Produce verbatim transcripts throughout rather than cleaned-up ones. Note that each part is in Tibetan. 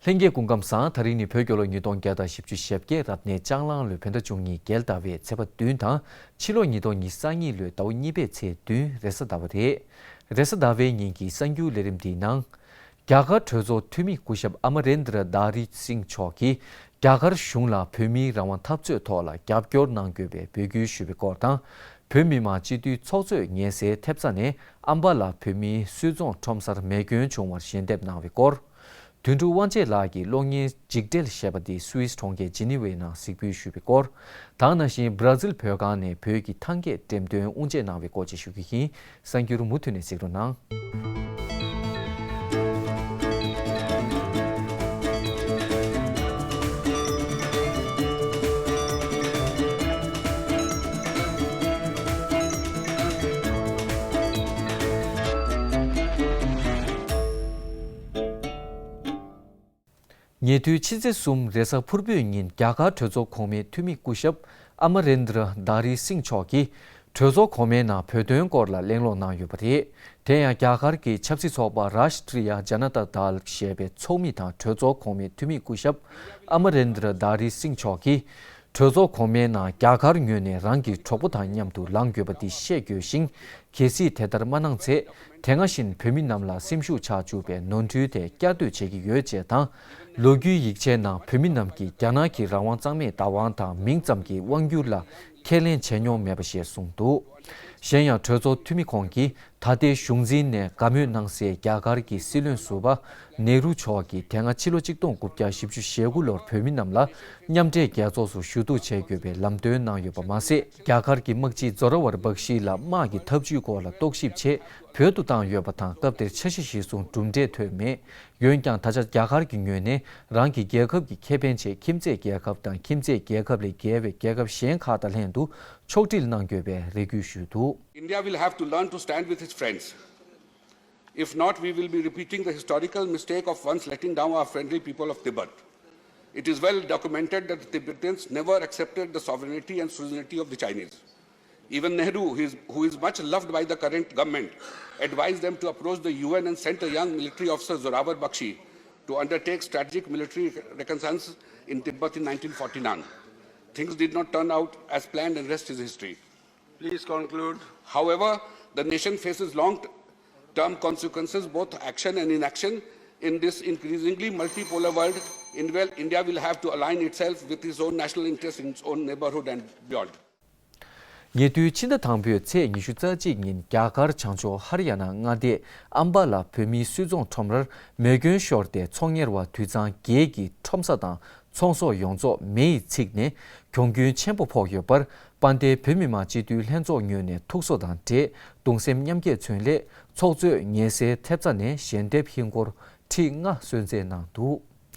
ལྷན་རྒྱས་སྐུ་ཁམས་བཟང་། དེ་རིང་ནི་བོད་རྒྱལ་ལོ་ཉིས་སྟོང་བརྒྱ་དང་བཞི་བཅུ་ཞེ་བརྒྱད་རབ་གནས་ལྕགས་གླང་ལོའི་བོད་ཟླ་བཅུ་གཉིས་རྒྱལ་ཟླ་བའི་ཚེས་པ་བདུན་དང་། ཕྱི་ལོ་ཉིས་སྟོང་ཉི་ཤུ་རྩ་གཉིས་ལོའི་ཟླ་བ་གཉིས་པའི་ཚེས་བདུན་རེས་གཟའ་ཟླ་བ་རེད། རེས་གཟའ་ཟླ་བའི་ཉིན་གྱི་གསར་འགྱུར་ལས་རིམ་འདིའི་ནང་། རྒྱ་གར་གྲོས་ཚོགས་འཐུས་མི་སྐུ་ཞབས་ཨ་མ་རེན་དྲ་དཱ་རི་སིང་མཆོག་གིས་རྒྱ་གར་གཞུང་ལ་བོད་མིའི་རང་དབང་འཐབ་རྩོད་ཐོག་ལ་རྒྱབ་སྐྱོར་གནང་དགོས་པའི་འབོད་སྐུལ་ཞུས་པའི་སྐོར་དང་། བོད་མི་མང་སྤྱི་འཐུས་ཚོགས་གཙོས་ངལ་སེལ་ཐེབས་རྩ་ནས་ཨམ་བ་ལ་བོད་མིའི་སུད་ཚོང་ཁྲོམ་སར་མེ་སྐྱོན་བྱུང་བར་ཞལ་འདེབས་གནང་བའི་སྐོར། དོན་གྲུབ་དབང་ཆེན་ལགས་ཀྱི་གློག་བརྙན་འཇིགས་བྲལ་ཞེས་པ་འདི་སུད་སི་གྲོང་ཁྱེར་ཇི་ནི་ཝའི་ནང་གཟིགས་འབུལ་ཞུས་པའི་སྐོར། དེ་ནང་བཞིན་བྷ་ར་ཟིལ་བོད་ཁང་ནས་བོད་ཀྱི་ཐང་གའི་འགྲེམས་སྟོན་དབུ་འབྱེད་གནང་བའི་སྐོར་བཅས་ཞུ་རྒྱུ་ཡིན། གསར་འགྱུར་མུ་མཐུད་ནས་གཟིགས་རོགས་གནང་། ཉེ་དུས་ཕྱི་ཚེས་གསུམ་རེས་གཟའ་ཕུར་བུའི་ཉིན་རྒྱ་གར་གྲོས་ཚོགས་གོང་མའི་འཐུས་མི་སྐུ་ཞབས་ཨ་མ་རེན་དྲ་དཱ་རི་སིང་མཆོག་གིས་གྲོས་ཚོགས་གོང་མའི་ནང་བོད་དོན་སྐོར་ལ་གླེང་སློང་གནང་ཡོད་པ་རེད། དེ་ཡང་རྒྱ་གར་གྱི་ཆབ་སྲིད་ཚོགས་པ་རཱཤ་ཏྲི་ཡ་ཇ་ན་ཏཱ་དལ་ཞེས་པའི་ཚོགས་མི་དང་གྲོས་ཚོགས་གོང་མའི་འཐུས་མི་སྐུ་ཞབས་ཨ་མ་རེན་དྲ་དཱ་རི་སིང་མཆོག་གིས། གྲོས་ཚོགས་གོང་མའི་ནང་རྒྱ་གར་ངོས་ནས་རང་གི་གྲོགས་པོ་དང་མཉམ་དུ་ལངས་དགོས་པ་འདི་ཤེས་དགོས་ཤིང་། གལ་སྲིད་དེ་ལྟར་མ་གནང་ཚེ། དེ་སྔ་བཞིན་བོད་མི་རྣམས་ལ་སེམས་ཤུགས་ཆག་བཅུག་པའི་ནོར་འཁྲུལ་དེ་བསྐྱར་ཟློས་བྱེད་ཀྱི་ཡོད་ཅེས་དང་། ལོ་རྒྱུས་ཡིག་ཆའི་ནང་བོད་མི་རྣམས་ཀྱིས་རྒྱ་ནག་གི་རང་དབང་གཙང་མའི་བདག་དབང་དང་མིང་ཙམ་གྱི་དབང་བསྒྱུར་ལ་ཁས་ལེན་བྱས་མྱོང་མེད་པ་ཞེས་གསུངས་འདུག་གཞན་ཡང་གྲོས་ཚོགས་འཐུས་མི་ཁོང་གིས། ད་ལྟའི་གཞུང་འཛིན་ནས་དགའ་མོས་གནང་སའི་རྒྱ་གར་གྱི་སྲིད་བློན་ཟུར་པ་ནེ་རུ་མཆོག་གིས་དེ་སྔ་ཕྱི་ལོ་ཆིག་སྟོང་དགུ་བརྒྱ་བཞི་བཅུ་ཞེ་དགུ་ལོར་བོད་མི་རྣམས་ལ་མཉམ་འབྲེལ་རྒྱལ་ཚོགས་སུ་ཞུ་གཏུག་བྱེད་དགོས་པའི་ལམ་སྟོན་གནང་ཡོད་པ་མ་ཟད། རྒྱ་གར་གྱི་དམག་སྤྱི་ཛོ་ར་ཝར་བྷག་ཤི་ལ་དམག་གི་ཐབས་ཇུས་སྐོར་ལ་རྟོག་ཞིབ་ཆེད་བོད་དུ་བཏང་ཡོད་པ་དང་། སྐབས་དེར་འཆར་གཞི་གཞིར་བཟུང་གྲུབ་འབྲས་ཐོན་མེད། འོན་ཀྱང་ད་ཆ་རྒྱ་གར་གྱི་ངོས་ནས་རང་གི་རྒྱལ་ཁབ་ཀྱི་ཁེ་ཕན་ཆེད་ཁྱིམ་མཚེས་རྒྱལ་ཁབ་དང་ཁྱིམ་མཚེས་རྒྱལ་ཁབ་ལས་བརྒལ་བའི་རྒྱལ་ཁབ་གཞན་ཁག་དང་ལྷན་དུ་ཕྱོགས་སྒྲིལ་གནང་དགོས་པའི་རེ་སྐུལ་ཞུས་འདུག India will have to learn to stand with its friends. If not, we will be repeating the historical mistake of once letting down our friendly people of Tibet. It is well documented that the Tibetans never accepted the sovereignty and suzerainty of the Chinese. Even Nehru, who is, who is much loved by the current government, advised them to approach the U N and sent a young military officer, Zorawar Bakshi, to undertake strategic military reconnaissance in Tibet in nineteen forty-nine. Things did not turn out as planned, and rest is history. Please conclude. However, the nation faces long term consequences, both action and inaction, in this increasingly multipolar world. In well, India will have to align itself with its own national interests in its own neighborhood and beyond. ཉེ་དུས་ཕྱི་ཟླ་དང་པོའི་ཚེས་ཉི་ཤུ་རྩ་གཅིག་ཉིན་རྒྱ་གར་བྱང་ཕྱོགས་ཧར་ཡ་ན་མངའ་སྡེ་ཨམ་བྷ་ལ་བོད་མིའི་སུད་ཚོང་ཁྲོམ་རར་མེ་སྐྱོན་ཤོར་ཏེ་ཚོང་གཉེར་བ་དུད་ཚང་བརྒྱད་ཀྱི་ཁྲོམ་ས་དང་ཚོང་ཟོག་ཡོངས་རྫོགས་མེ་ཡིས་ཚིག་ནས་གྱོང་གུན་ཆེན་པོ་ཕོག་ཡོད་པར། དཔལ་ལྡན་བོད་མི་མང་སྤྱི་འཐུས་ལྷན་ཚོགས་ངོས་ནས་ཐུགས་གསོ་དང་འབྲེལ་གདུང་སེམས་མཉམ་སྐྱེད་མཚོན་སླད་ཚོགས་གཙོས་ངལ་སེལ་ཐེབས་རྩ་ནས་ཞལ་འདེབས་ཧིན་སྒོར་ཁྲི་ལྔ་གསོལ་སྩལ་གནང་འདུག་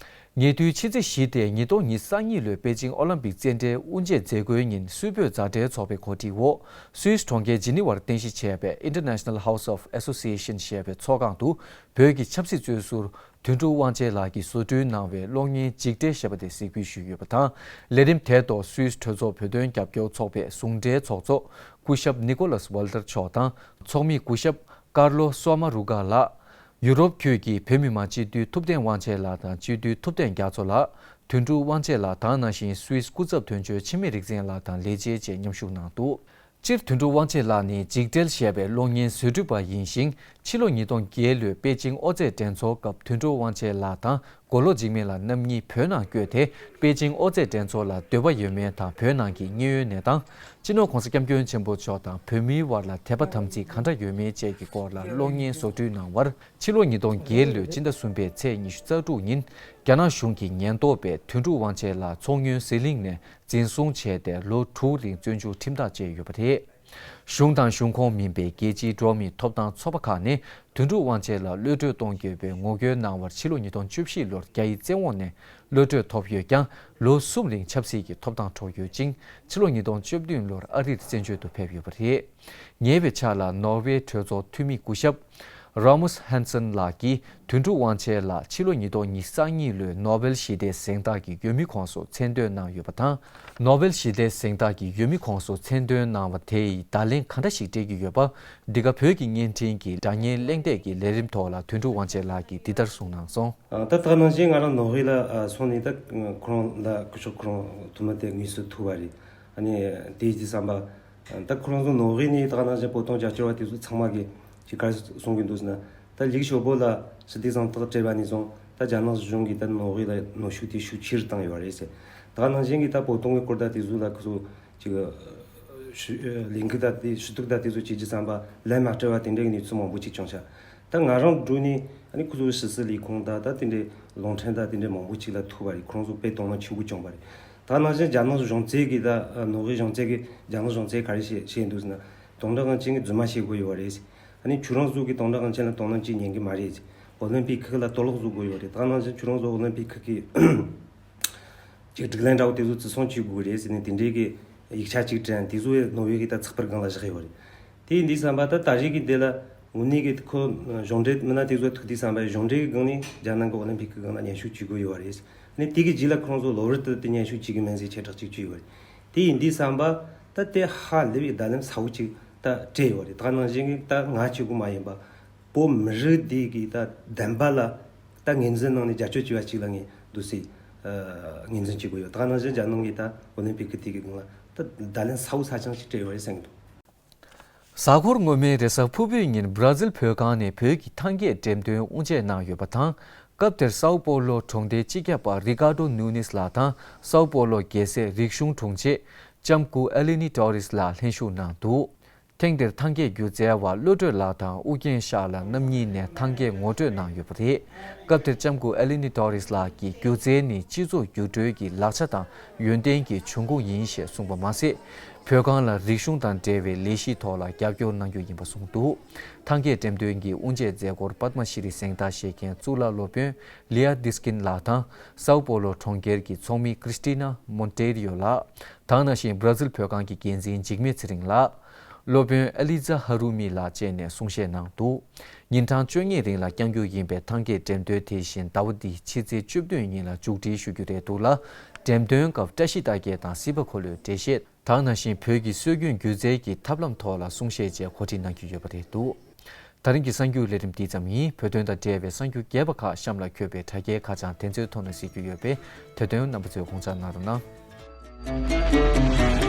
ཉེ་དུས་ཕྱི་ཚེས་བཞི་སྟེ་ཉིས་སྟོང་ཉི་ཤུ་རྩ་གཉིས་ལོའི་པེ་ཅིང་ཨོ་ལིམ་པིག་རྩེད་འགྲན་དབུ་འབྱེད་མཛད་སྒོའི་ཉིན་སུད་བོད་མཛའ་འབྲེལ་ཚོགས་པའི་གོ་སྒྲིག་འོག་སུད་སི་གྲོང་ཁྱེར་ཇི་ནི་ཝར་རྟེན་གཞི་བྱས་པའི་International House of Association ཞེས་པའི་ཚོགས་ཁང་དུ་བོད་ཀྱི་ཆབ་སྲིད་བཙོན་ཟུར་དོན་གྲུབ་དབང་ཆེན་ལགས་ཀྱིས་བཟོ་སྐྲུན་གནང་བའི་གློག་བརྙན་འཇིགས་བྲལ་ཞེས་པ་དེ་གཟིགས་འབུལ་ཞུས་ཡོད་པ་དང་། ལས་རིམ་དེའི་ཐོག་སུད་སི་གྲོས་ཚོགས་བོད་དོན་རྒྱབ་སྐྱོར་ཚོགས་པའི་ཟུང་འབྲེལ་ཚོགས་གཙོ་སྐུ་ཞབས་ནི་ཀོ་ལཱས་ཝལ་ཏར་མཆོག་དང་། ཚོགས་མི་སྐུ་ཞབས་ཀར་ལོ་སོ་མ་རུ་ག་ལགས། ཡུ་རོབ་ཁུལ་གྱི་བོད་མི་མང་སྤྱི་འཐུས་ཐུབ་བསྟན་དབང་ཆེན་ལགས་དང་སྤྱི་འཐུས་ཐུབ་བསྟན་རྒྱ་མཚོ་ལགས། དོན་གྲུབ་དབང་ཆེན་ལགས་དང་ནང་བཞིན་སུད་སི་སྐུ་ཚབ་དོན་གཅོད་འཆི་མེད་རིག་འཛིན་ལགས་དང་ལས་བྱེད་བཅས་མཉམ་ཞུགས་གནང་འདུག་སྤྱིར་དོན་གྲུབ་དབང་ཆེན་ལགས་ནི་འཇིགས་བྲལ་ཞེས་པའི་གློག་བརྙན་བཟོ་སྐྲུན་པ་ཡིན་ཞིང་། ཕྱི་ལོ་ཉིས་སྟོང་བརྒྱད་ལོའི་པེ་ཅིང་ཨོ་རྩེད་འགྲན་ཚོགས་སྐབས་དོན་གྲུབ་དབང་ཆེན་ལགས་དང་མགོ་ལོག་འཇིགས་མེད་ལགས་རྣམ་གཉིས་བོད་ནང་བསྐྱོད་དེ། པེ་ཅིང་ཨོ་རྩེད་འགྲན་ཚོགས་ལ་འདོད་པ་ཡོད་མེད་དང་། བོད་ནང་གི་དངོས་ཡོད་གནས་སྟངས། སྤྱི་ནོར་༧གོང་ས་༧སྐྱབས་མགོན་ཆེན་པོ་མཆོག་དང་བོད་མིའི་དབར་ལ་དད་པ་དམ་ཚིག་ག་འདྲ་ཡོད་མེད་བཅས་ཀྱི་སྐོར་ལ་གློག་བརྙན་བཟོ་སྐྲུན་གནང་བར། ཕྱི་ལོ་ཉིས་སྟོང་བརྒྱད་ལོའི་སྤྱི་ཟླ་གསུམ་པའི་ཚེས་ཉི་ཤུ་རྩ་དྲུག་ཉིན། རྒྱ་ནག་གཞུང་གི་ཉེན་རྟོག་པས་དོན་གྲུབ་དབང་ཆེན་ལགས་ཚོང་ཡོན་ཟི་ལིང་ནས་འཛིན་བཟུང་བྱས་ཏེ། ལོ་དྲུག་རིང་བཙོན་འཇུག་ཁྲིམས་ཐག་བཅད་ཡོད་པ་རེད། གཞུང་དང་གཞུང་ཁོངས་མིན་པའི་རྒྱལ་སྤྱིའི་འགྲོ་བ་མིའི་ཐོབ་ཐང་ཚོགས་པ་ཁག་ནས་དོན་གྲུབ་དབང་ཆེན་ལགས་གློད་གྲོལ་གཏོང་དགོས་པའི་ངོ་རྒོལ་གནང་བར་ཕྱི་ལོ་ཉིས་སྟོང་བཅུ་བཞི་ལོར་རྒྱ་ཡི་བཙན་འོག་ནས་གློད་གྲོལ་ཐོབ་ཡོད་ཀྱང་། ལོ་གསུམ་རིང་ཆབ་སྲིད་ཀྱི་ཐོབ་ཐང་འཕྲོག་ཡོད་ཅིང་། ཕྱི་ལོ་ཉིས་སྟོང་བཅུ་བདུན་ལོར་ཨ་རིར་བཙན་བྱོལ་དུ་ཕེབས་ཡོད་པ་རེད། ཉེ་བའི་ཆར་ལ་ནོར་ཝེ་གྲོས་ཚོགས་་འཐུས་མི་སྐུ་ཞབས་ ར་མུས་ཧན་སན་ལགས་ཀྱིས་དོན་གྲུབ་དབང་ཆེན་ལགས་ཕྱི་ལོ་ཉིས་སྟོང་ཉི་ཤུ་རྩ་གཉིས་ལོའི་ནོ་བེལ་ཞི་བདེའི་གཟེངས་རྟགས་ཀྱི་འོས་མི་ཁོངས་སུ་མཚན་བཏོན་གནང་ཡོད་པ་དང་། ནོ་བེལ་ཞི་བདེའི་གཟེངས་རྟགས་ཀྱི་འོས་མི་ཁོངས་སུ་མཚན་བཏོན་གནང་བ་དེ་ཡིས་བརྡ་ལན་ག་འདྲ་ཞིག་སྤྲད་ཀྱི་ཡོད་པ། འདི་ག་བོད་ཀྱི་བརྙན་འཕྲིན་གྱི་སྒྲ་བརྙན་གླེང་སྟེགས་ཀྱི་ལས་རིམ་ཐོག་ལ་དོན་གྲུབ་དབང་ཆེན་ལགས་ཀྱིས་འདི་ལྟར་གསུངས་གནང་སོང་། ཨ། ད་ད་ག་ནང་བཞིན་ང་རང་ནོར་ཝེ་ལ་ཨ་སོང་ནས་ད་ཁོ་རང་ལ་སྐུ་ཞབས་ཁོ་རང་ཐུགས་སྨོན་དེ་དངོས་སུ་ཐུག་པ་རེད། ཨ་ནི་དེ་ཡིན་དུས་ཙམ་པ་ད་ཁོ་རང་ཚོ་ནོར་ཝེ་ནས་ད་ག་ནང་བཞིན་བོད་དོན་རྒྱབ་སྐྱོར་བ་དེ་ཚོ་ཚང་མ་གིས་ཅིག་ག་རེ་གསུང་གི་འདུག་ཟེར་ན། ད་ལིག་ཞོ་པོ་ལ་ཞི་བདེ་གཟེངས་རྟགས་སྤྲད་པ་ནས་བཟུང་ད་རྒྱ་ནག་གཞུང་གིས་ད་ནོར་ཝེ་ལ་གནོན་ཤུགས་དེ་ཤུགས་ཆེ་རུ་བཏང་ཡོད་རེད་ཟེར། ད་ག་ནང་བཞིན་གྱི་ད་བོད་དོན་གྱི་སྐོར་ད་དེ་ཚོ་ལ་ཁོ་ཚོ་ཅིག་ཞུ་ལས་འགུལ་ད་དེ་ཞུ་གཏུག་ད་དེ་ཚོ་བྱེད་རྒྱུ་བསམ་པ་ལན་མ་སྤྲད་པ་དེ་འདྲའི་གནས་ཚུལ་མང་པོ་ཅིག་བྱུང་ཤག་ད་ང་རང་འགྲོ་ནས་ཨ་ནི་ཁོ་ཚོའི་ཕྱི་སྲིད་ལས་ཁུངས་དང་ད་དེ་འདྲའི་རླུང་འཕྲིན་དང་དེ་འདྲའི་མང་པོ་ཅིག་ལ་ཐུག་པ་རེད། ཁོ་རང་ཚོ་དཔེ་དོ་སྣང་ཆེན་པོ་བྱུང་བ་རེད། ད་ནང་བཞིན་རྒྱ་ནག་གཞུང་ཚབ་ཀྱིས་ད་ནོར་ཝེ་གཞུང་ཚབ་ཀྱིས་རྒྱ་ནག་གཞུང་ཚབ་ག་རེ་བཤད་བཤད་འདུག་ཟེར་ན། དོན་གྲུབ་དབང་ཆེན་གྱིས་རྫུན་མ་བཤད་དགོས་ཡོད་རེད། ཨ་ནི་ཁྱོད་རང་ཚོ་གིས་དོན་གྲུབ་དབང་ཆེན་ལ་དོ་སྣང་བྱེད་ཉན་གི་མ་རེད། ཨོ་ལིམ་པིག་ཁུལ་ལ་གཏོར་བརླག་བཟོ་དགོས་ཡོད་རེད། ད་ནང་བཞིན་ཁྱོད་རང་ཚོ་ཨོ་ལིམ་པིག་ཁུལ་གྱི་ཅིག་སྒྲིག་ལམ་འདྲ་བོ་དེ་ཚོ་བརྩི་སྲུང་བྱེད་དགོས་རེད་ཟེར་ནས་དེ་འདྲའི་གི་ཡིག་ཆ་ཅིག་དྲན། དེ་ཚོ་ནོར་ཝེ་གིས་ད་ཚགས་པར་སྒང་ལ་བཞག་ཡོད་རེད། དེ་ཡིན་དུས་ཙམ་པ་ད་ད་རེས་ཀྱི་འདི་ལ་དངོས་གནས་ཀྱི་ཁོ་གཞུང་འབྲེལ་མི་སྣ་དེ་ཚོ་ཐུག་དུས་ཙམ་པ་གཞུང་འབྲེལ་གྱི་སྒང་ནས་རྒྱ་ནག་གི་ཨོ་ལིམ་པིག་གི་སྒང་ལ་མཉམ་ཞུགས་བྱེད་དགོས་ཡོད་རེད། ནས་དེ་གི་རྗེས་ལ་ཁོང་ཚོ་གློ་བུར་དུ་དེ་མཉམ་ཞུགས་བྱེད་ཀྱི་མིན་ཟེར་ཁྱབ་བསྒྲགས་ཅིག་བྱས་ཡོད་རེད། དེ་ཡིན་དུས་ཙམ་པ་ད་དེ་ཧ་ལས་པའི་བརྡ་ལན་གསལ་པོ་ཅིག་ད་སྤྲད་ཡོད་རེད། ད་ནང་བཞིན་གྱི་ད་ང་གཅིག་པུ་མ་ཡིན་པ། བོད་མི་རིགས་འདི་གི་ད་བདེན་པ་ལ་ད་ངོས་འཛིན་གནང་ནས་རྒྱབ་སྐྱོར་བྱེད་པ་ཅིག་ལ་ངས་འདུག་སེ་ངོས་འཛིན་བྱེད་དགོས་ཡོད། ད་ནང་བཞིན་རྒྱ་ནག་གིས་ད་ཨོ་ལིམ་པིག་གི་དེ་གི་སྒང་ལ་ད་བརྡ་ལན་གསལ་པོ་གསལ་རྐྱང་ཞིག་སྤྲད་ཡོད་རེད་བསམ་གྱི་འདུག། གཟའ་འཁོར་སྔོན་མའི་རེས་གཟའ་ཕུར་བུའི་ཉིན་སྦྲ་ཛིལ་བོད་ཁང་ནས་བོད་ཀྱི་ཐང་གའི་འགྲེམས་སྟོན་དབུ་འབྱེད་གནང་ཡོད་པ་དང་། སྐབས་དེར་སའོ་པོ་ལོ་གྲོང་སྡེའི་སྤྱི་ཁྱབ་པ་རི་ཀར་ཌོ་ནུ་ནེས་ལགས་དང་སའོ་པོ་ལོ་རྒྱལ་སྲས་རིག་གཞུང་དྲུང་ཆེ་ལྕམ་སྐུ་ཨེ་ལི་ནི་ཏོ་རིས་ལགས་ལྷན་ཞུགས་གནང་འདུག། ཐེངས་འདིར་ཐང་གའི་སྒྱུ་རྩལ་བ་བློ་གྲོས་ལགས་དང་ཨུ་རྒྱན་ཤཱ་ལགས་རྣམ་གཉིས་ནས་ཐང་གའི་ངོ་སྤྲོད་གནང་ཡོད་པ་རེད། སྐབས་དེར་ལྕམ་སྐུ་ཨེ་ལི་ནི་ཏོ་རིས་ལགས་ཀྱིས་སྒྱུ་རྩལ་ནི་སྤྱི་ཚོགས་འགྱུར་འགྲོས་ཀྱི་ལག་ཆ་དང་ཡོན་ཏན་གྱི་འབྱུང་ཁུངས་ཡིན་ཞེས་གསུངས་པ་མ་ཟད། བོད་ཁང་ལ་རིག་གཞུང་དང་འབྲེལ་བའི་ལས་གཞིའི་ཐོག་ལ་རྒྱབ་སྐྱོར་གནང་རྒྱུ་ཡིན་པ་གསུངས་འདུག། ཐང་གའི་འགྲེམས་སྟོན་གྱི་དབུ་འབྱེད་མཛད་སྒོར་པདྨ་ཤྲི་རི་གཟེངས་རྟགས་བཞེས་མཁན་གཙུག་ལག་སློབ་དཔོན་ལི་ཡ་དིས་ཀིན་ལགས་དང་སའོ་པོ་ལོ་གྲོང་ཁྱེར་གྱི་ཚོགས་མི་ཀྲིས་ཏི་ན་མོན་ཏེ་རི་ཡོ་ལགས། དེ་ནང་བཞིན་སྦྲ་ཛིལ་བོད་ཁང་གི་འགན་འཛིན་འཇིགས་མེད་ཚེ་རིང་ལགས། སློབ་དཔོན་ཨེ་ལི་ཛ་ཧ་རུ་མི་ལགས་བཅས་ནས་གསུང་བཤད་གནང་འདུག། ཉིན་གྲངས་བཅོ་ལྔའི་རིང་ལ་བསྐྱང་རྒྱུ་ཡིན་པའི་ཐང་གའི་འགྲེམས་སྟོན་དེ་བཞིན་ཟླ་བ་འདིའི་ཕྱི་ཚེས་བཅུ་བདུན་ཉིན་ལ་མཇུག་སྒྲིལ་ཞུ་རྒྱུ་རེད་འདུག་ལ། འགྲེམས་སྟོན་སྐབས་བཀྲ་ཤིས་རྟགས་བརྒྱད་དང་སྲིད་པ་འཁོར་ལོའི་འགྲེལ་བཤད། དེ་ནང་བཞིན་བོད་ཀྱི་སྲོལ་རྒྱུན་སྒྱུ་རྩལ་གྱི་ཐབས་ལམ་ཐོག་ལ་གསུང་བཤད་བཅས་གོ་སྒྲིག་གནང་རྒྱུ་ཡོད་པ་རེད་འདུག། ད་རིང་གི་གསར་འགྱུར་ལས་རིམ་འདི་ཙམ་ཡིན། བོད་དོན་དང་འབྲེལ་བའི་གསར་འགྱུར་རྒྱས་པ་ཁག་གཤམ་ལ་འཁོད་པའི་དྲ་རྒྱའི་ཁ་བྱང་དེ་ཚོའི་ཐོག་ནས་གཟིགས་རྒྱུ་ཡོད་པས། དེ་དོན་རྣམ་པ་ཚོས་དགོངས་འཇགས་གནང་རོགས་གནང་།